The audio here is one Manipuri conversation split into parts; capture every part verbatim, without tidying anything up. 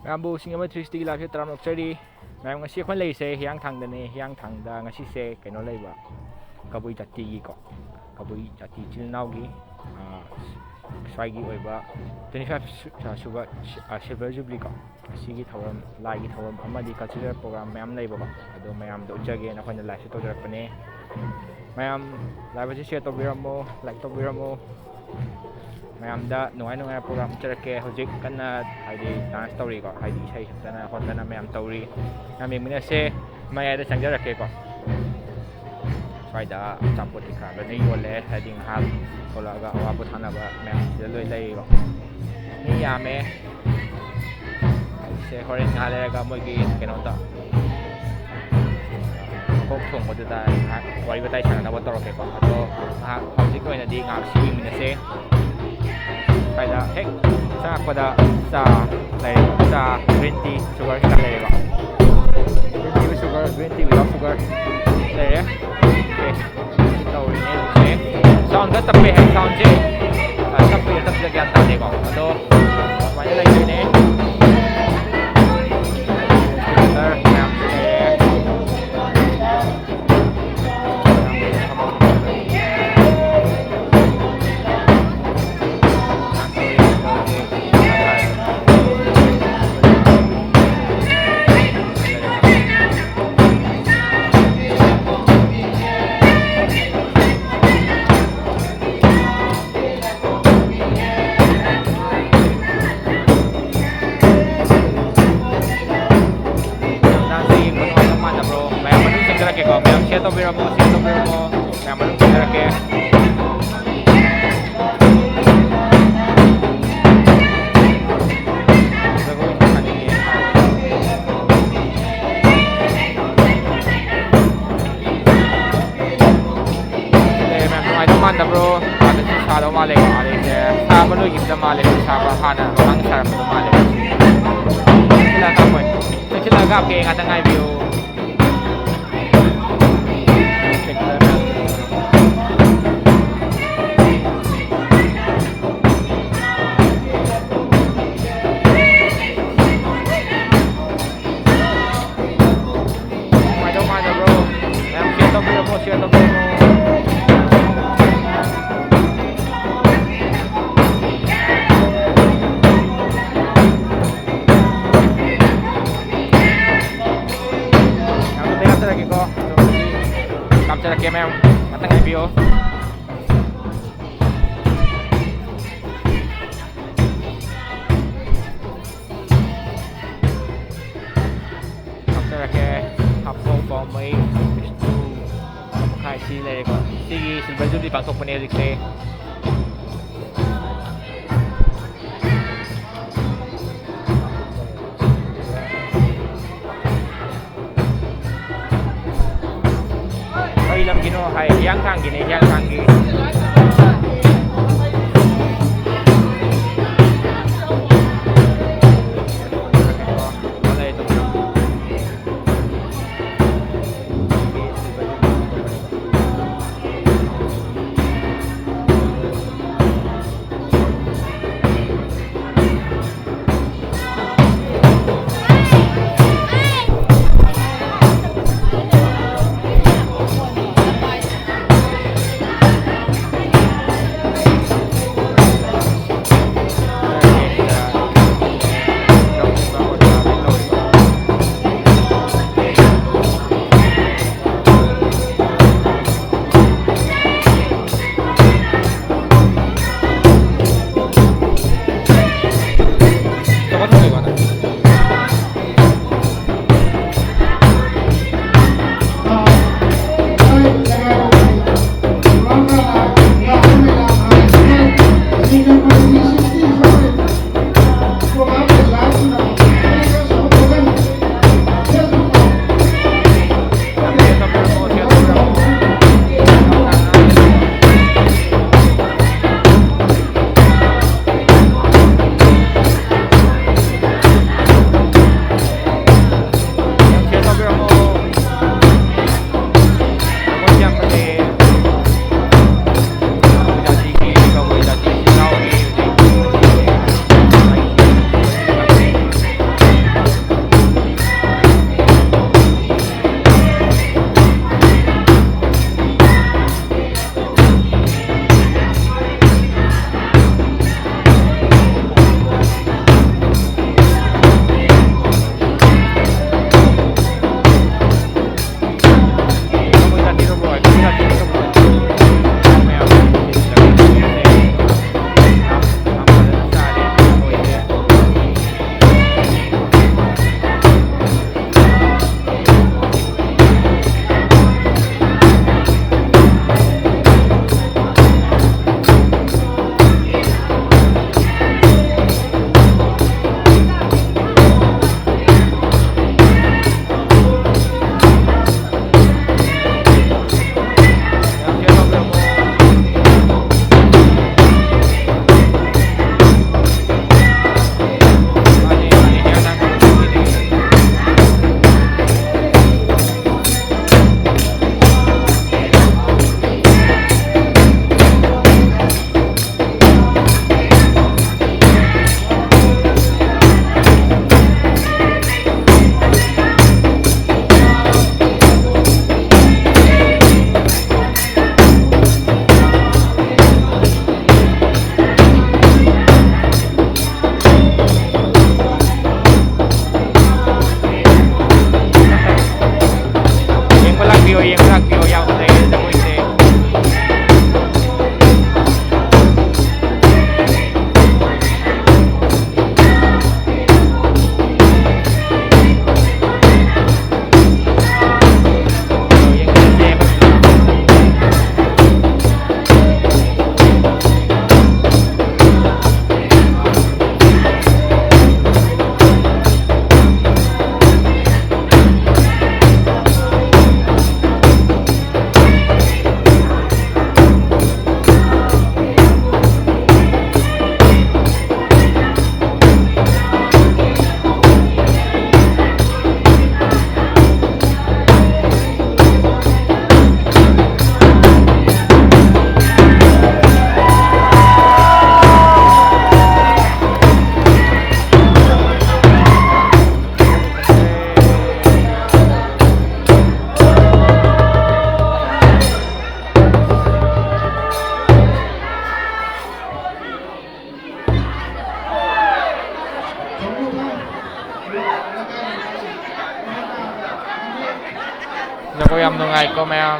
ꯃꯌꯥꯝꯕꯨ ꯁꯤꯡ ꯑꯃ ꯊ꯭ꯔꯤ ꯁꯤꯛꯁꯇꯤꯒꯤ ꯂꯥꯏꯐꯁꯦ ꯇꯔꯥꯝꯅ ꯑꯣꯛꯆꯔꯤ꯫ ꯃꯌꯥꯝ, ꯉꯁꯤ ꯑꯩꯈꯣꯏ ꯂꯩꯔꯤꯁꯦ ꯍꯤꯌꯥꯡꯊꯥꯡꯗꯅꯦ꯫ ꯍꯤꯌꯥꯡꯊꯥꯡꯗ ꯉꯁꯤꯁꯦ ꯀꯩꯅꯣ ꯂꯩꯕ, ꯀꯕꯨꯏ ꯖꯥꯇꯤꯒꯤꯀꯣ, ꯀꯕꯨꯏ ꯖꯥꯇꯤ ꯏꯆꯤꯜ ꯏꯅꯥꯎꯒꯤ, ꯑꯥ, ꯁ꯭ꯋꯥꯏꯒꯤ ꯑꯣꯏꯕ twenty five ꯁꯨ-, ꯑꯥ, ꯁꯨꯕ ꯁꯤ-, ꯑꯥ, silver jubilee ꯀꯣ, ꯑꯁꯤꯒꯤ ꯊꯧꯔꯝ, ꯂꯥꯏꯒꯤ ꯊꯧꯔꯝ ꯑꯃꯗꯤ cultural program ꯃꯌꯥꯝ ꯂꯩꯕꯀꯣ, ꯑꯗꯣ ꯃꯌꯥꯝꯗꯣ ꯎꯠꯆꯒꯦꯅ ꯑꯩꯈꯣꯏꯅ liveꯁꯦ ꯇꯧꯖꯔꯛꯄꯅꯦ꯫ ꯃꯌꯥꯝ live ꯑꯁꯤ share ꯇꯧꯕꯤꯔꯝꯃꯣ, like ꯇꯧꯕꯤꯔꯝꯃꯣ꯫ ꯃꯌꯥꯝꯗ ꯅꯨꯡꯉꯥꯏ ꯅꯨꯡꯉꯥꯏꯕ program ꯎꯠꯆꯔꯛꯀꯦ꯫ ꯍꯧꯖꯤꯛ ꯀꯟꯅ ꯍꯥꯏꯗꯤ dance ꯇꯧꯔꯤꯀꯣ, ꯍꯥꯏꯗꯤ ꯏꯁꯩ ꯁꯛꯇꯅ ꯈꯣꯠꯇꯅ ꯃꯌꯥꯝ ꯇꯧꯔꯤ꯫ ꯃꯌꯥꯝ ꯌꯦꯡꯃꯤꯟꯅꯁꯦ꯫ ꯃꯌꯥꯏꯗ ꯆꯪꯖꯔꯛꯀꯦꯀꯣ꯫ ꯁ꯭ꯋꯥꯏꯗ ꯑꯆꯥꯄꯣꯠ ꯀꯩꯀꯥ ꯂꯣꯏꯅ ꯌꯣꯜꯂꯦ, ꯍꯥꯏꯗꯤ ꯉꯥꯏꯍꯥꯛ ꯊꯣꯛꯂꯛꯑꯒ ꯑꯋꯥ ꯄꯣꯊꯥꯅꯕ ꯃꯌꯥꯝ ꯁꯤꯗ ꯂꯣꯏ ꯂꯩꯔꯤꯀꯣ꯫ ꯃꯤ ꯌꯥꯝꯃꯦ꯫ ꯁꯦ, ꯍꯣꯔꯦꯟ ꯉꯥꯏꯍꯥꯛ ꯂꯩꯔꯒ ꯃꯣꯏꯒꯤ ꯀꯩꯅꯣꯗ, ꯀꯣꯛ ꯊꯣꯡꯕꯗꯨꯗ ꯉꯥꯏꯍꯥꯛ ꯋꯥꯔꯤ ꯋꯥꯇꯥꯏ ꯁꯥꯟꯅꯅꯕ ꯇꯧꯔꯛꯀꯦꯀꯣ꯫ ꯑꯗꯣ ꯉꯥꯏꯍꯥꯛ, ꯍꯧꯖꯤꯛꯀꯤ ꯑꯣꯏꯅꯗꯤ ꯉꯥꯏꯍꯥꯛ ꯁꯤ ꯌꯦꯡꯃꯤꯟꯅꯁꯦ꯫ ꯁ꯭ꯋꯥꯏꯗ ꯍꯦꯛ ꯆꯪꯉꯛꯄꯗ ꯆꯥ ꯂꯩꯔꯦ, ꯆꯥ, green tea, sugar ꯀꯩꯀꯥ ꯂꯩꯔꯦꯀꯣ꯫ Green tea with sugar, green tea without sugar ꯂꯩꯔꯦ꯫ Okay꯫ ꯇꯧꯔꯤꯅꯦ ꯍꯧꯖꯤꯛꯁꯦ꯫ Sound ꯈꯔ ꯇꯞꯄꯦ ꯍꯥꯏ, soundꯁꯦ꯫ ꯑ, ꯇꯞꯄꯩꯔ ꯇꯞꯄꯤꯔ ꯒ꯭ꯌꯥꯟ ꯇꯥꯗꯦꯀꯣ꯫ ꯑꯗꯣ ꯁꯨꯃꯥꯏꯅ ꯂꯩꯗꯣꯏꯅꯦ꯫ Speaker ꯃꯌꯥꯝꯁꯨ ꯂꯩꯔꯦ꯫ Dance ꯌꯦꯡꯕ ꯅꯨꯡꯉꯥꯏꯗꯧ ꯃꯥꯟꯗꯕ꯭ꯔꯣ? ꯃꯌꯥꯝ ꯃꯅꯨꯡ ꯆꯪꯖꯔꯛꯀꯦꯀꯣ꯫ ꯃꯌꯥꯝ share ꯇꯧꯕꯤꯔꯝꯃꯣ, share ꯇꯧꯕꯤꯔꯝꯃꯣ꯫ ꯃꯌꯥꯝ ꯃꯅꯨꯡ ꯆꯪꯖꯔꯛꯀꯦ꯫ ꯖꯒꯣꯏ ꯁꯥꯅꯤꯡꯉꯦ꯫ ꯁꯤꯗ ꯃꯌꯥꯝ ꯅꯨꯡꯉꯥꯏꯗꯧ ꯃꯥꯟꯗꯕ꯭ꯔꯣ? ꯑꯥꯗꯁꯨ ꯁꯥꯗꯧ ꯃꯥꯜꯂꯦꯀꯣ꯫ ꯑꯥꯗꯩꯁꯦ ꯁꯥꯕ ꯂꯣꯏꯈꯤꯕꯗ ꯃꯥꯜꯂꯦ꯫ ꯁꯥꯕ ꯍꯥꯟꯅ ꯃꯃꯥꯡ ꯁꯥꯔꯝꯕꯗꯣ ꯃꯥꯜꯂꯦ꯫ ꯆꯦꯛꯁꯤꯜꯂꯒ ꯀꯥꯞꯄꯣꯏ꯫ ꯆꯦꯛꯁꯤꯜꯂꯒ ꯀꯥꯞꯀꯦ꯫ ꯉꯥꯛꯇꯪ ꯉꯥꯏꯕꯤꯌꯨ꯫ ꯃꯌꯥꯝ ꯉꯥꯛꯇꯪ ꯉꯥꯏꯕꯤꯌꯣ꯫ ꯍꯥꯞꯆꯔꯛꯀꯦ꯫ ꯍꯥꯞꯊꯣꯛꯄ ꯃꯩ ꯃꯈꯥꯏ ꯁꯤ ꯂꯩꯔꯦꯀꯣ꯫ ꯁꯤꯒꯤ Silver Jubilee ꯄꯥꯡꯊꯣꯛꯄꯅꯦ ꯍꯧꯖꯤꯛꯁꯦ꯫ ꯀꯩ ꯂꯝꯒꯤꯅꯣ ꯍꯥꯏ? ꯍꯤꯌꯥꯡꯊꯥꯡꯒꯤꯅꯦ, ꯍꯤꯌꯥꯡꯊꯥꯡꯒꯤ꯫ ꯖꯒꯣꯏ ꯌꯥꯝ ꯅꯨꯡꯉꯥꯏꯀꯣ ꯃꯌꯥꯝ꯫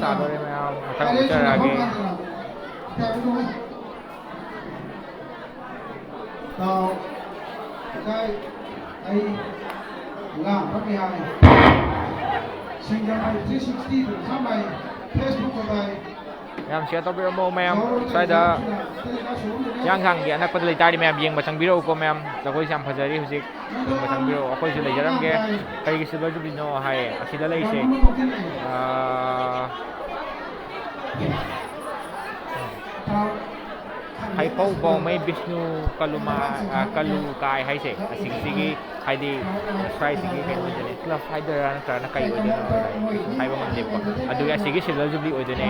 ꯁꯥꯗꯣꯔꯦ ꯃꯌꯥꯝ, ꯃꯊꯪ ꯎꯠꯆꯔꯛꯑꯒꯦ꯫ ꯇꯥꯎ, ꯏꯀꯥꯏ, ꯑꯩ, ꯂꯥꯡꯕ ꯃꯌꯥꯝ, ꯁꯤꯡꯖꯃꯩ three sixty ꯁꯝꯃꯩ Facebook ꯀꯗꯥꯏ꯫ ꯃꯌꯥꯝ share ꯇꯧꯕꯤꯔꯝꯃꯣ ꯃꯌꯥꯝ꯫ ꯁ꯭ꯋꯥꯏꯗ ꯍꯤꯌꯥꯡꯊꯥꯡꯒꯤ ꯑꯅꯛꯄꯗ ꯂꯩꯇꯥꯔꯗꯤ ꯃꯌꯥꯝ ꯌꯦꯡꯕ ꯆꯪꯕꯤꯔꯛꯎꯀꯣ ꯃꯌꯥꯝ꯫ ꯖꯒꯣꯏꯁꯦ ꯌꯥꯝ ꯐꯖꯔꯤ ꯍꯧꯖꯤꯛ꯫ ꯌꯦꯡꯕ ꯆꯪꯕꯤꯔꯛꯑꯣ꯫ ꯑꯩꯈꯣꯏꯁꯨ ꯂꯩꯖꯔꯝꯒꯦ꯫ ꯀꯩꯒꯤ silver jubilee ꯅꯣ ꯍꯥꯏꯌꯦ꯫ ꯑꯁꯤꯗ ꯂꯩꯁꯦ꯫ ꯑꯥ, ꯍꯩꯐꯧ ꯕꯣꯡꯃꯩ ꯕꯤꯁꯅꯨ ꯀꯂꯨꯃꯥ-, ꯑ, ꯀꯂꯨ ꯀꯥꯏ ꯍꯥꯏꯁꯦ, ꯑꯁꯤꯒꯤꯁꯤꯒꯤ ꯍꯥꯏꯗꯤ ꯁ꯭ꯋꯥꯏꯁꯤꯒꯤ ꯀꯩꯅꯣ ꯑꯣꯏꯗꯣꯏꯅꯦ, club ꯍꯥꯏꯗꯣꯏꯔꯥ ꯅꯠꯇ꯭ꯔꯒꯅ ꯀꯩ ꯑꯣꯏꯗꯣꯏꯅꯣ ꯍꯥꯏꯕ ꯉꯝꯗꯦꯕꯀꯣ꯫ ꯑꯗꯨꯒꯤ ꯑꯁꯤꯒꯤ silver jubilee ꯑꯣꯏꯗꯣꯏꯅꯦ꯫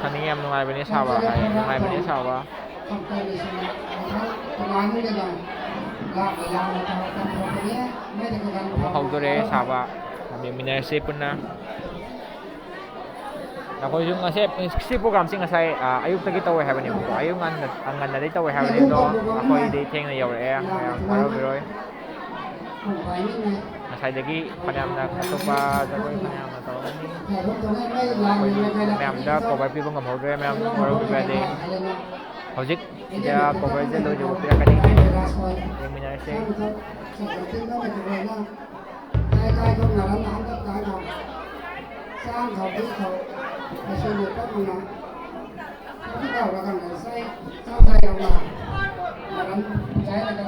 ꯈꯪꯅꯤꯡꯉꯦ, ꯌꯥꯝ ꯅꯨꯡꯉꯥꯏꯕꯅꯦ ꯁꯥꯕ ꯍꯥꯏ, ꯅꯨꯡꯉꯥꯏꯕꯅꯦ ꯁꯥꯕ꯫ ꯑꯃꯨꯛ ꯍꯧꯗꯣꯔꯦ ꯁꯥꯕ, ꯌꯦꯡꯃꯤꯟꯅꯔꯁꯦ ꯄꯨꯟꯅ꯫ ꯑꯩꯈꯣꯏꯁꯨ ꯉꯁꯤ, ꯁꯤ programꯁꯤ ꯉꯁꯥꯏ, ꯑ, ꯑꯌꯨꯛꯇꯒꯤ ꯇꯧꯋꯦ ꯍꯥꯏꯕꯅꯦꯕꯀꯣ, ꯑꯌꯨꯛ ꯉꯟꯅ, ꯉꯟꯅꯗꯤ ꯇꯧꯋꯦ ꯍꯥꯏꯕꯅꯦ, ꯑꯗꯣ ꯑꯩꯈꯣꯏꯗꯤ ꯊꯦꯡꯅ ꯌꯧꯔꯛꯑꯦ, ꯃꯌꯥꯝ ꯋꯥꯔꯧꯕꯤꯔꯣꯏ꯫ ꯉꯁꯥꯏꯗꯒꯤ ꯐꯅꯌꯥꯝꯅ ꯑꯇꯣꯞꯄ ꯖꯒꯣꯏ ꯐꯅꯌꯥꯝꯅ ꯇꯧꯔꯝꯃꯤ꯫ ꯑꯩꯈꯣꯏ ꯃꯌꯥꯝꯗ cover ꯄꯤꯕ ꯉꯝꯍꯧꯗ꯭ꯔꯦ, ꯃꯌꯥꯝ ꯋꯥꯔꯧꯕꯤꯕ ꯌꯥꯗꯦ꯫ ꯍꯧꯖꯤꯛ ꯁꯤꯗ coverꯁꯦ ꯂꯣꯏꯗ꯭ꯔꯤꯕ ꯄꯤꯔꯛꯀꯅꯤ꯫ ꯌꯦꯡꯃꯤꯟꯅꯔꯁꯦ꯫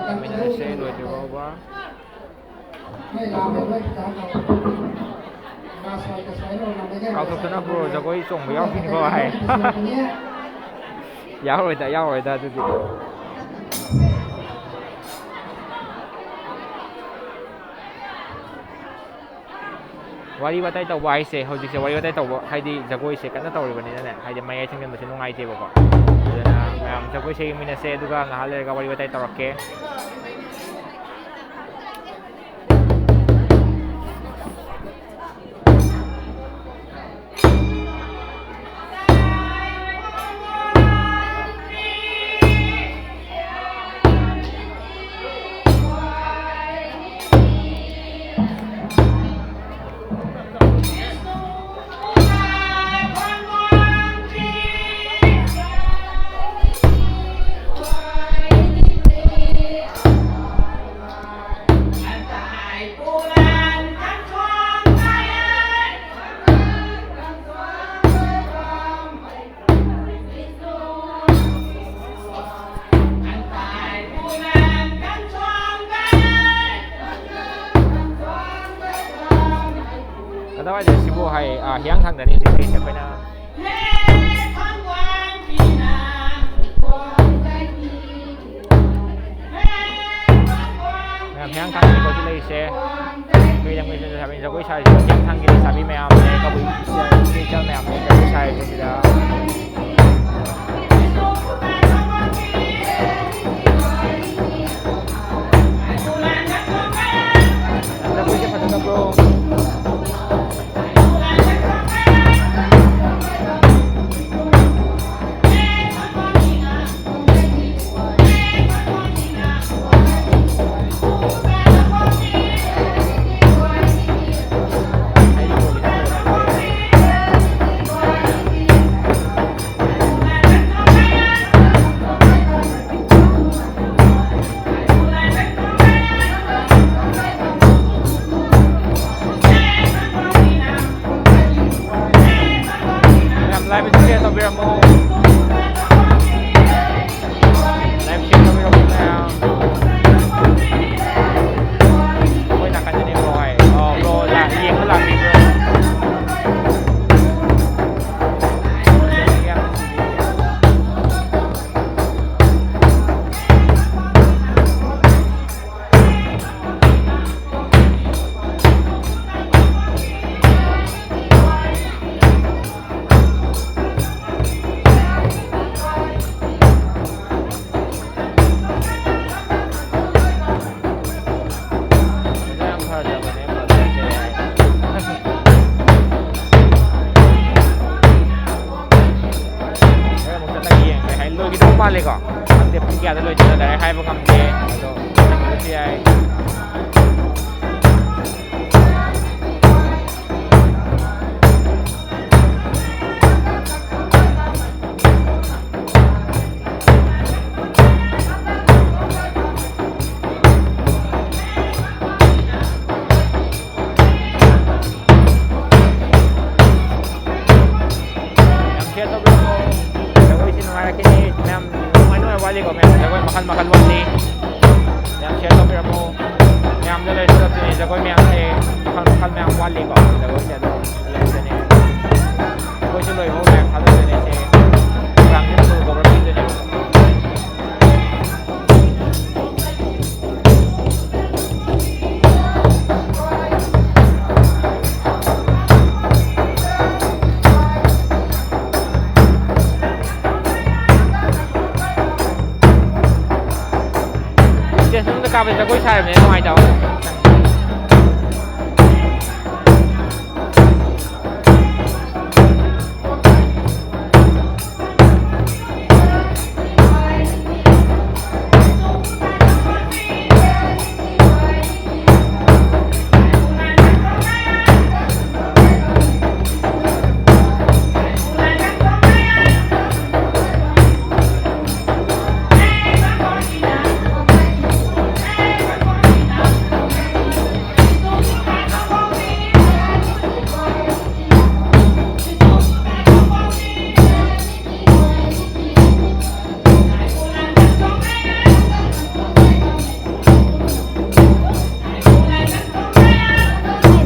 ꯌꯦꯡꯃꯤꯟꯅꯔꯁꯦ ꯂꯣꯏꯗ꯭ꯔꯤꯕ ꯐꯥꯎꯕ꯫ ꯀꯥꯎꯊꯣꯛꯇꯅ bro ꯖꯒꯣꯏ ꯆꯣꯡꯕ ꯌꯥꯎꯈꯤꯅꯤꯀꯣ ꯍꯥꯏ꯫ ꯌꯥꯎꯔꯣꯏꯗ, ꯌꯥꯎꯔꯣꯏꯗ ꯑꯗꯨꯗꯤ꯫ ꯋꯥꯔꯤ ꯋꯥꯇꯥꯏ ꯇꯧꯕ ꯍꯥꯏꯁꯦ, ꯍꯧꯖꯤꯛꯁꯦ ꯋꯥꯔꯤ ꯋꯥꯇꯥꯏ ꯇꯧꯕ ꯍꯥꯏꯗꯤ ꯖꯒꯣꯏꯁꯦ ꯀꯟꯅ ꯇꯧꯔꯤꯕꯅꯤꯅꯅꯦ, ꯍꯥꯏꯗꯤ ꯃꯌꯥꯏ ꯊꯦꯡꯖꯤꯟꯕꯁꯦ ꯅꯨꯡꯉꯥꯏꯇꯦꯕꯀꯣ꯫ ꯑꯗꯨꯅ ꯃꯌꯥꯝ ꯖꯒꯣꯏꯁꯦ ꯌꯦꯡꯃꯤꯟꯅꯁꯦ, ꯑꯗꯨꯒ ꯉꯥꯏꯍꯥꯛ ꯂꯩꯔꯒ ꯋꯥꯔꯤ ꯋꯥꯇꯥꯏ ꯇꯧꯔꯛꯀꯦ꯫ ꯀꯗꯥꯏꯋꯥꯏꯗ ꯁꯤꯕꯨ ꯍꯥꯏ? ꯑꯥ, ꯍꯤꯌꯥꯡꯊꯥꯡꯗꯅꯤ ꯍꯧꯖꯤꯛ ꯂꯩꯔꯤꯁꯦ ꯑꯩꯈꯣꯏꯅ꯫ ꯃꯌꯥꯝ ꯍꯤꯌꯥꯡꯊꯥꯡꯗꯅꯤꯀꯣ ꯍꯧꯖꯤꯛ ꯂꯩꯔꯤꯁꯦ꯫ ꯑꯩꯈꯣꯏ ꯂꯝꯒꯤ ꯂꯩꯁꯥꯕꯤ ꯖꯒꯣꯏ ꯁꯥꯔꯤꯁꯦ ꯍꯤꯌꯥꯡꯊꯥꯡꯒꯤ ꯂꯩꯁꯥꯕꯤ ꯃꯌꯥꯝꯅꯦ, ꯀꯕꯨꯏ ꯏꯆꯜ ꯃꯌꯥꯝꯅꯦ ꯖꯒꯣꯏ ꯁꯥꯔꯤꯁꯦ ꯁꯤꯗ꯫ ꯖꯒꯣꯏꯁꯦ ꯐꯖꯗꯕ꯭ꯔꯣ? ꯃꯥꯜꯂꯦꯀꯣ꯫ ꯈꯪꯗꯦ ꯄꯨꯡ ꯀꯌꯥꯗ ꯂꯣꯏꯗꯣꯏꯅꯣ direct ꯍꯥꯏꯕ ꯉꯝꯗꯦ꯫ ꯑꯗꯣ ꯂꯣꯏꯁꯤꯟꯕꯁꯨ ꯌꯥꯏ꯫ ꯌꯥꯝ share ꯇꯧꯕꯤꯔꯝꯃꯣ꯫ ꯖꯒꯣꯏꯁꯤ ꯅꯨꯡꯉꯥꯏꯔꯛꯈꯤꯅꯤ꯫ ꯃꯌꯥꯝ ꯅꯨꯡꯉꯥꯏ ꯅꯨꯡꯉꯥꯏ ꯋꯥꯠꯂꯤꯀꯣ, ꯃꯌꯥꯝ ꯖꯒꯣꯏ ꯃꯈꯜ ꯃꯈꯜ ꯋꯥꯠꯂꯤ꯫ ꯃꯌꯥꯝ share ꯇꯧꯕꯤꯔꯝꯃꯣ꯫ ꯃꯌꯥꯝꯗ ꯂꯣꯏ ꯊꯥꯒꯠꯇꯣꯏꯅꯦ꯫ ꯖꯒꯣꯏ ꯃꯌꯥꯝꯁꯦ ꯃꯈꯜ ꯃꯈꯜ ꯃꯌꯥꯝ ꯋꯥꯠꯂꯤꯀꯣ꯫ ꯖꯒꯣꯏꯁꯦ ꯑꯗꯨꯝ ꯂꯣꯏꯁꯤꯜꯂꯦ꯫ ꯑꯩꯈꯣꯏꯁꯨ ꯂꯣꯏꯐꯥꯎ ꯃꯌꯥꯝ ꯊꯥꯒꯠꯇꯣꯏꯅꯦ꯫ ꯁꯦ program ꯁꯦ full cover ꯄꯤꯗꯣꯏꯅꯦꯕ꯫ Stage ꯃꯅꯨꯡꯗ ꯀꯥꯞꯄꯁꯦ ꯖꯒꯣꯏ ꯁꯥꯔꯤꯕꯅꯤꯅ ꯅꯨꯡꯉꯥꯏꯇꯕ꯫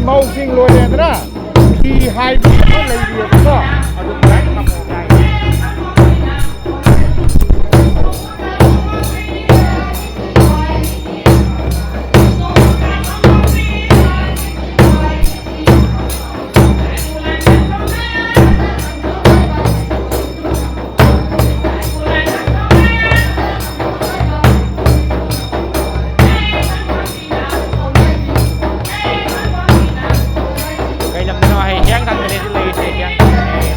ꯃꯧꯁꯤꯡ ꯂꯣꯏꯔꯦꯗꯅ, ꯐꯤ ꯍꯥꯏꯕ ꯑꯃ ꯂꯩꯔꯤꯑꯕꯀꯣ, ꯑꯗꯨ ꯈꯤꯇꯪ ꯊꯝꯃꯣ ꯍꯥꯏ꯫ ꯀꯩ ꯂꯝꯗꯅꯣ ꯍꯥꯏ? ꯍꯤꯌꯥꯡꯊꯥꯡꯗꯅꯦ ꯂꯩꯔꯤꯁꯦ, ꯍꯤꯌꯥꯡꯊꯥꯡꯗꯅꯦ꯫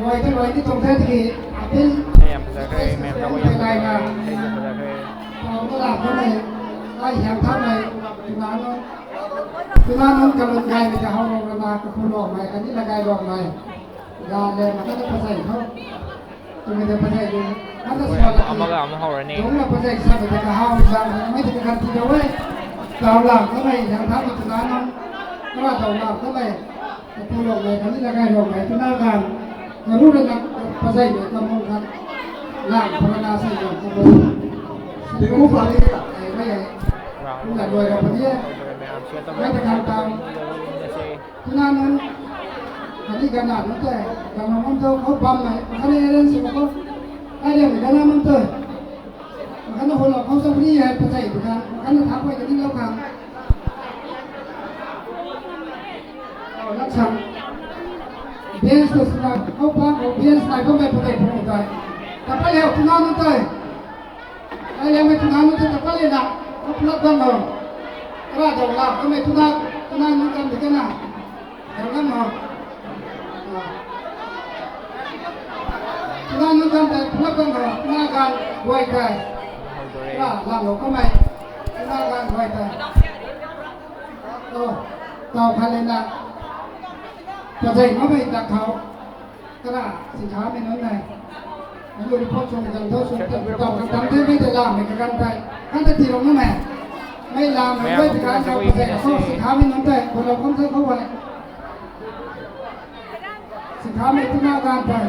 ꯂꯣꯏꯗꯤ ꯂꯣꯏꯗꯤ ꯇꯧꯖꯗ꯭ꯔꯤ꯫ ꯑꯄꯤꯜ ꯌꯥꯝ ꯐꯖꯈ꯭ꯔꯦ, ꯃꯌꯥꯝ ꯖꯒꯣꯏ ꯌꯥꯝ ꯐꯖꯈ꯭ꯔꯦ, ꯏꯁꯩꯁꯨ ꯐꯖꯈ꯭ꯔꯦ꯫ ꯄꯥꯎꯗ ꯂꯥꯛꯄꯅꯦ꯫ ꯂꯥꯏ ꯍꯤꯌꯥꯡꯊꯥꯡꯅꯦ꯫ ꯇꯨꯅꯥꯅꯨ, ꯇꯨꯅꯥꯅꯨ ꯀꯂꯨꯟ ꯒꯥꯏꯅ ꯍꯧꯔꯣꯛꯂꯕ ꯀꯈꯨ ꯂꯣꯛꯃꯥꯏ, ꯑꯅꯤ ꯂꯒꯥꯏ ꯂꯣꯛꯃꯥꯏ꯫ ꯒꯥ ꯂꯦ ꯃꯈꯜ ꯐꯖꯩ ꯍꯣ꯫ ꯇꯨꯃꯤꯗ ꯐꯖꯩ꯫ ꯍꯟꯗꯛ ꯑꯩꯈꯣꯏ ꯁꯣꯜꯂꯛꯏ꯫ ꯑꯃꯒ ꯑꯃ ꯍꯧꯔꯅꯤ꯫ ꯇꯨꯝꯅ ꯐꯖꯩ ꯁꯥꯕꯗ ꯀꯍꯥꯎ ꯆꯥꯕꯗ ꯃꯩꯗꯤ ꯈꯔ ꯄꯤꯗꯧꯋꯦ꯫ ꯆꯥꯎ ꯂꯥꯛꯇ ꯂꯩ, ꯍꯤꯌꯥꯡꯊꯥꯡ ꯇꯨꯅꯥꯅꯨ꯫ ꯀꯔꯥ ꯇꯧ ꯂꯥꯛꯇ ꯂꯩ꯫ ꯀꯈꯨ ꯂꯣꯛꯃꯥꯏ, ꯑꯅꯤ ꯂꯒꯥꯏ ꯂꯣꯛꯃꯥꯏ꯫ ꯇꯨꯅꯥ ꯒꯥꯟ꯫ ꯃꯔꯨ ꯑꯣꯏꯅ ꯐꯖꯩ ꯀꯃꯣꯟ ꯈꯛ ꯂꯥꯡ ꯐꯖꯅ ꯁꯦꯡꯅ ꯀꯃꯣꯟ꯫ ꯇꯦꯡꯀꯨ ꯄꯥꯜꯂꯤ꯫ ꯍꯩꯕ ꯌꯥꯏ꯫ ꯄꯨꯟꯅ ꯂꯣꯏꯔꯕꯗꯤ ꯃꯣꯏꯗ ꯈꯪ ꯇꯥꯡ꯫ ꯇꯨꯅꯥ ꯅꯪ ꯀꯔꯤ ꯀꯅꯥ ꯅꯠꯇꯦ꯫ ꯀꯅꯥ ꯅꯪꯗꯣ ꯈꯣ ꯄꯥꯝꯃꯦ꯫ ꯃꯈꯥꯅ ꯑꯦꯔꯦꯟꯖ ꯁꯤꯕꯀꯣ꯫ ꯀꯥꯏꯗ ꯃꯤꯗꯅ ꯅꯪꯗꯣ꯫ ꯃꯈꯥꯅ ꯍꯣꯂꯣ ꯈꯣ ꯆꯧꯔꯤ ꯍꯥꯏ ꯐꯖꯩ꯫ ꯃꯈꯥꯅ ꯊꯥꯛꯄ ꯀꯔꯤ ꯂꯧꯈꯥꯡ꯫ ꯂꯛꯁꯝ꯫ ꯕꯦꯟꯁꯇ ꯁꯤꯗ ꯍꯧꯄꯥ ꯕꯦꯟꯁ ꯅꯥꯏꯕ ꯃꯦꯞꯄ ꯂꯩ ꯐꯣꯡ ꯇꯥꯏ꯫ ꯇꯄꯜ ꯍꯦꯛ ꯊꯨꯅꯥꯎꯅ ꯇꯥꯏ꯫ ꯑꯩ ꯌꯥꯝ ꯊꯨꯅꯥꯎꯅ ꯇꯥꯏ, ꯇꯄꯜ ꯂꯩꯅ꯫ ꯄꯨꯂꯞ ꯇꯝꯃꯣ꯫ ꯈꯔ ꯇꯧ ꯂꯥꯎ꯫ ꯀꯃꯦ ꯊꯨꯅꯥ, ꯊꯨꯅꯥꯎꯅ ꯇꯝꯗꯤ ꯀꯅꯥ? ꯇꯧꯔꯝꯃꯣ꯫ ꯊꯨꯅꯥꯎꯅ ꯇꯝꯗ ꯄꯨꯂꯞ ꯇꯝꯃꯣ꯫ ꯊꯨꯅꯥ ꯀꯥꯟ ꯋꯥꯏ ꯇꯥꯏ꯫ ꯈꯔ ꯂꯥꯡꯂꯣ ꯀꯃꯥꯏ? ꯊꯨꯅꯥ ꯀꯥꯟ ꯋꯥꯏ ꯇꯥꯏ꯫ ꯑꯣ, ꯇꯥꯎ ꯈꯜꯂꯦꯅ꯫ ꯄꯣꯠꯆꯩ ꯃꯃꯩ ꯇꯥꯛꯈꯥꯎ꯫ ꯀꯅꯥ ꯁꯤꯡꯈꯥ ꯃꯤꯅꯣꯟꯅ? ꯑꯗꯨ ꯔꯤꯄꯣꯔꯠ ꯁꯣꯝ ꯇꯝꯊꯣꯛ ꯁꯣꯝ ꯇꯝꯊꯣꯛ ꯇꯝꯊꯣꯛ ꯇꯝꯊꯣꯛ ꯃꯩꯗ ꯂꯥꯛꯑꯝꯃꯦ ꯀꯀꯟ ꯇꯥꯏ꯫ ꯍꯟꯗꯛ ꯊꯤꯔꯣꯛꯅꯃꯦ꯫ ꯃꯩ ꯂꯥꯛꯑꯝꯃꯦ ꯃꯌꯥꯝ ꯃꯣꯏ ꯗꯨꯀꯥꯟ ꯑꯃꯨꯛꯇ ꯊꯣꯛ ꯄꯣꯠꯆꯩ ꯑꯩꯈꯣꯏ ꯀꯣꯏꯅꯁꯦ꯫ ꯁꯤꯡꯈꯥ ꯃꯤꯅꯣꯟ ꯇꯥꯏ꯫ ꯈꯣꯂꯣꯛꯐꯝ ꯆꯠꯈꯣ ꯍꯥꯏ꯫ ꯁꯤꯡꯈꯥ ꯃꯩ ꯄꯨꯅꯥ ꯀꯥꯟ ꯇꯥꯏ꯫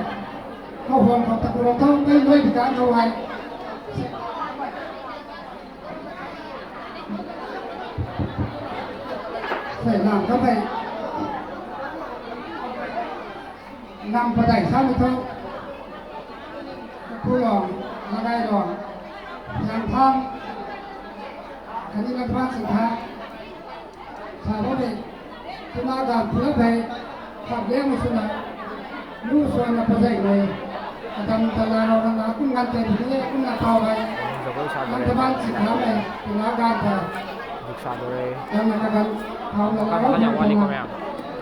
ꯈꯣ ꯍꯣꯟ ꯈꯣ ꯇꯀꯨꯔꯣ ꯊꯣꯛ ꯃꯩ ꯂꯣꯏ ꯗꯨꯀꯥꯟ ꯊꯣꯛ ꯍꯥꯏ꯫ ꯁꯦ ꯂꯥꯛꯀ ꯐꯩ꯫ ꯂꯥꯡ ꯄꯗꯥꯏ ꯁꯥꯃꯤꯊꯧ꯫ ꯎꯈꯨꯔꯣꯡ, ꯃꯒꯥꯏꯔꯣꯡ, ꯍꯤꯌꯥꯡꯊꯥꯡ, ꯈꯅꯤꯃꯊꯣꯟ ꯁꯤꯡꯊꯥ, ꯁꯥꯕꯣꯕꯤ, ꯇꯨꯅꯥꯒ ꯄꯨꯂꯞ ꯍꯩ, ꯈꯥꯕꯦ ꯑꯃꯁꯨꯅ, ꯂꯨ ꯁꯣꯟꯅ ꯄꯖꯩ ꯂꯩ꯫ ꯑꯗꯝ ꯇꯂꯥꯔꯣ ꯅꯪꯅ ꯑꯀꯨꯝ ꯉꯟꯇꯦ ꯕꯤꯅꯦ ꯑꯀꯨꯝꯅ ꯊꯥꯎ ꯍꯩ꯫ ꯖꯒꯣꯏ ꯁꯥꯗꯣꯔꯦ꯫ ꯅꯪ ꯊꯕꯥꯟ ꯁꯤꯡꯊꯥ ꯂꯩ, ꯇꯨꯅꯥꯒ ꯊꯥꯎ꯫ ꯍꯧꯖꯤꯛ ꯁꯥꯗꯣꯔꯦ꯫ ꯅꯪꯅ ꯀꯗꯝ ꯊꯥꯎꯅ ꯃꯈꯜ ꯂꯥꯔꯣ ꯃꯈꯜ ꯌꯥꯝ ꯋꯥꯠꯂꯤꯀꯣ ꯅꯪꯅ꯫ ꯃꯌꯥꯝ꯫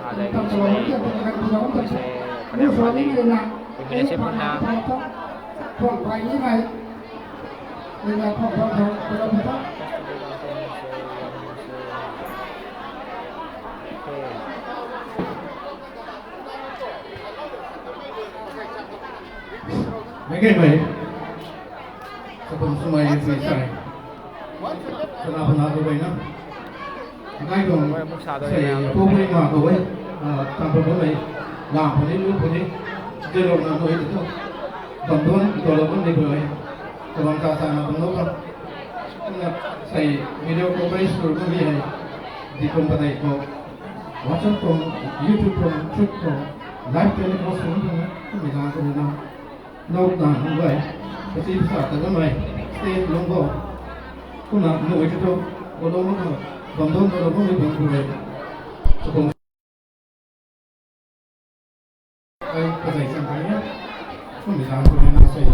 ꯑ, ꯐꯖꯩ, ꯁꯤꯗꯩ ꯃꯣꯏꯁꯦ ꯐꯅꯌꯥꯝ ꯋꯥꯠꯂꯤ꯫ ꯌꯦꯡꯃꯤꯟꯅꯁꯦ ꯄꯨꯟꯅ꯫ ꯃꯥꯏꯀꯩ ꯃꯥꯏ ꯆꯐꯝ ꯁꯨꯃꯥꯏ ꯁꯤ ꯁꯥꯏ꯫ ꯀꯅꯥ ꯀꯅꯥ ꯀꯧꯕꯩꯅꯣ? ꯉꯥꯏꯈꯣ꯫ ꯍꯣꯏ, ꯑꯃꯨꯛ ꯁꯥꯗꯣꯏꯅꯦ ꯁꯦ, ꯃꯌꯥꯝ꯫ ꯄꯣꯛꯄꯩ ꯃꯥ ꯀꯧꯕꯩ, ꯑ, ꯇꯥꯡꯈꯨꯜ ꯀꯧꯕꯩ, ꯂꯥꯡ ꯐꯅꯤ, ꯂꯨ ꯐꯅꯤ, ꯖꯦꯔꯣ ꯅ ꯅꯣꯏꯗꯁꯨ ꯕꯝꯗꯣꯟ ꯇꯣꯂꯣꯞ ꯑꯃ ꯂꯩꯕ ꯑꯣꯏ꯫ ꯇꯣꯂꯣꯞ ꯆꯥ ꯆꯥꯅ ꯕꯝꯗꯣꯟ ꯀꯧ꯫ ꯑꯗꯨꯅ ꯁꯦ, video coverage ꯇꯧꯔꯒ ꯂꯩ ꯍꯥꯏ꯫ ꯗꯤ ꯀꯣꯝ ꯄꯗꯩ ꯀꯣ꯫ WhatsApp ꯀꯣ, YouTube ꯀꯣ, Truth ꯀꯣ, live telecast ꯀꯣ, ꯀꯣ, ꯀꯣ, ꯀꯣ, ꯀꯣ, ꯅꯣꯛꯅ ꯍꯪꯕ ꯌꯥꯏ꯫ ꯃꯁꯤ ꯁꯥꯇ꯭ꯔ ꯑꯃ ꯂꯩ꯫ ꯁ꯭ꯇꯦꯖ ꯂꯣꯡꯒꯣ꯫ ꯄꯨꯟꯅ ꯅꯣꯛꯏꯁꯤꯁꯨ ꯀꯣꯂꯣꯝ ꯑꯃ ꯕꯝꯗꯣꯝ ꯇꯧꯔꯒ ꯃꯣꯏ ꯕꯝ ꯄꯨꯔꯦ꯫ ꯆꯨꯀꯣꯝ ꯑꯩ ꯐꯖꯩ ꯆꯪꯈ꯭ꯔꯦ꯫ ꯁꯣꯝꯒꯤ ꯂꯥꯡ ꯄꯨꯔꯦ ꯅꯥꯁꯩ꯫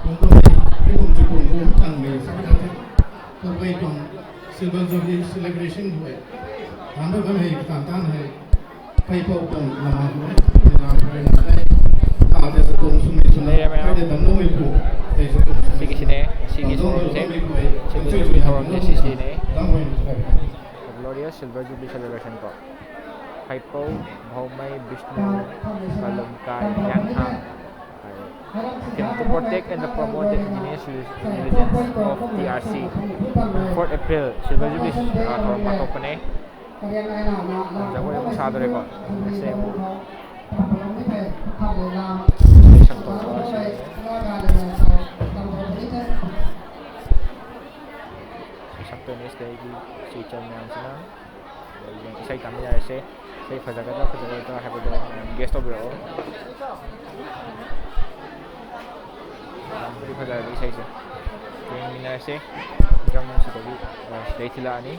ꯅꯣꯡꯗꯣꯝ ꯑꯩ ꯄꯤꯕꯨꯝ ꯆꯨꯀꯣꯝ ꯄꯨꯝ ꯇꯪ ꯂꯩ ꯁꯥꯕ ꯊꯛꯇꯦ꯫ ꯇꯧꯕꯩ ꯇꯣꯡ ꯁꯤꯜꯚꯔ ꯖꯨꯕꯤꯂꯤ ꯁꯦꯂꯦꯕ꯭ꯔꯦꯁꯟ ꯍꯣꯏ꯫ ꯇꯥꯟꯕ ꯉꯝ ꯍꯩ ꯇꯥꯟ ꯇꯥꯟ ꯍꯩ꯫ ꯐꯩꯐꯥꯎ ꯇꯣꯡ ꯂꯃꯥꯡ ꯍꯣꯏ꯫ ꯂꯥꯡ ꯄꯨꯔꯦ ꯅꯥꯁꯩ꯫ ꯇꯥꯗꯦ ꯆꯨꯀꯣꯝ ꯁꯨꯝ ꯂꯩ ꯁꯨꯝ ꯂꯩ꯫ ꯂꯩꯔꯦ ꯃꯌꯥꯝ꯫ ꯐꯥꯏꯗꯦ ꯗꯝꯅꯣ ꯃꯩ ꯄꯨ꯫ ꯇꯩ ꯆꯨꯀꯣꯝ ꯁꯨꯝ ꯂꯩ ꯁꯨꯝ ꯁꯤꯒꯤꯁꯤꯅꯦ ꯂꯩ꯫ ꯉꯁꯤꯒꯤ ꯗꯝꯅꯣ ꯃꯩ ꯊꯧꯔꯝꯁꯦ꯫ ꯄꯨ ꯍꯩ꯫ ꯁꯤꯜꯚꯔ ꯇꯝꯆꯨ ꯖꯨꯕꯤꯂꯤ ꯆꯨ ꯊꯧꯔꯝꯁꯦ ꯍꯥꯏ꯫ ꯁꯤꯁꯤꯅꯦ꯫ ꯗꯝ ꯍꯣꯏ ꯐꯔꯦ꯫ Glorious Silver Jubilee Celebration ꯀꯣ꯫ ꯐꯩꯄꯧ, ꯚꯧꯃꯩ, ꯕꯤꯁꯅꯨ, ꯀꯥꯂꯨꯝꯀꯥꯏ, ꯍꯤꯌꯥꯡꯊꯥꯡ꯫ Film to protect and promote the indigenous religions of T R C. Fourth April, Silver Jubilee, ꯑ, ꯊꯧꯔꯝ ꯄꯥꯡꯊꯣꯛꯄꯅꯦ꯫ ꯖꯒꯣꯏ ꯑꯃꯨꯛ ꯁꯥꯗꯣꯔꯦꯀꯣ꯫ ꯉꯁꯤ ꯑꯃꯨꯛ ꯁꯛꯇꯣꯏꯅꯦ ꯁꯤꯗ ꯑꯩꯒꯤ ꯏꯆꯦ ꯏꯆꯜ ꯃꯌꯥꯝꯁꯤꯅ꯫ ꯏꯁꯩ ꯇꯥꯃꯤꯟꯅꯔꯁꯦ꯫ ꯏꯁꯩ ꯐꯖꯒꯗ꯭ꯔꯥ ꯐꯖꯔꯣꯏꯗ꯭ꯔꯥ ꯍꯥꯏꯕꯗꯣ ꯃꯌꯥꯝ guess ꯇꯧꯕꯤꯔꯛꯑꯣ꯫ ꯌꯥꯝꯕꯨꯗꯤ ꯐꯖꯔꯕ ꯏꯁꯩꯁꯦ꯫ ꯌꯦꯡꯃꯤꯟꯅꯔꯁꯦ꯫ ꯗ꯭ꯔꯝ ꯁꯤꯗꯒꯤ, ꯑ, ꯁꯤꯗꯩ ꯊꯤꯜꯂꯛꯑꯅꯤ꯫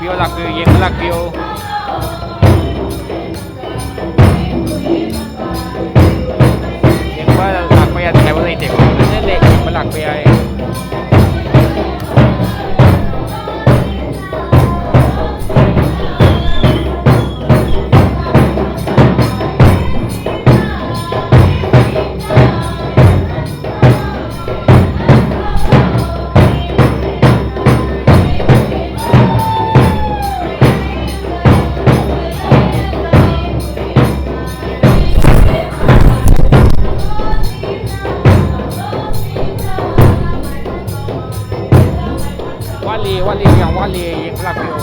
ꯂꯥꯛꯄꯤꯌꯨ, ꯂꯥꯛꯄꯤꯌꯨ, ꯌꯦꯡꯕ ꯂꯥꯛꯄꯤꯌꯨ꯫ ꯌꯦꯡꯕ ꯂꯥꯛꯄ ꯌꯥꯗꯦ ꯍꯥꯏꯕ ꯂꯩꯇꯦꯀꯣ, ꯐꯖꯅ ꯂꯩ, ꯌꯦꯡꯕ ꯂꯥꯛꯄ ꯌꯥꯏ꯫ ꯋꯥꯠꯂꯤ, ꯋꯥꯠꯂꯤ, ꯌꯥꯝ ꯋꯥꯠꯂꯤ, ꯌꯦꯡꯕ ꯂꯥꯛꯄꯤꯌꯣ꯫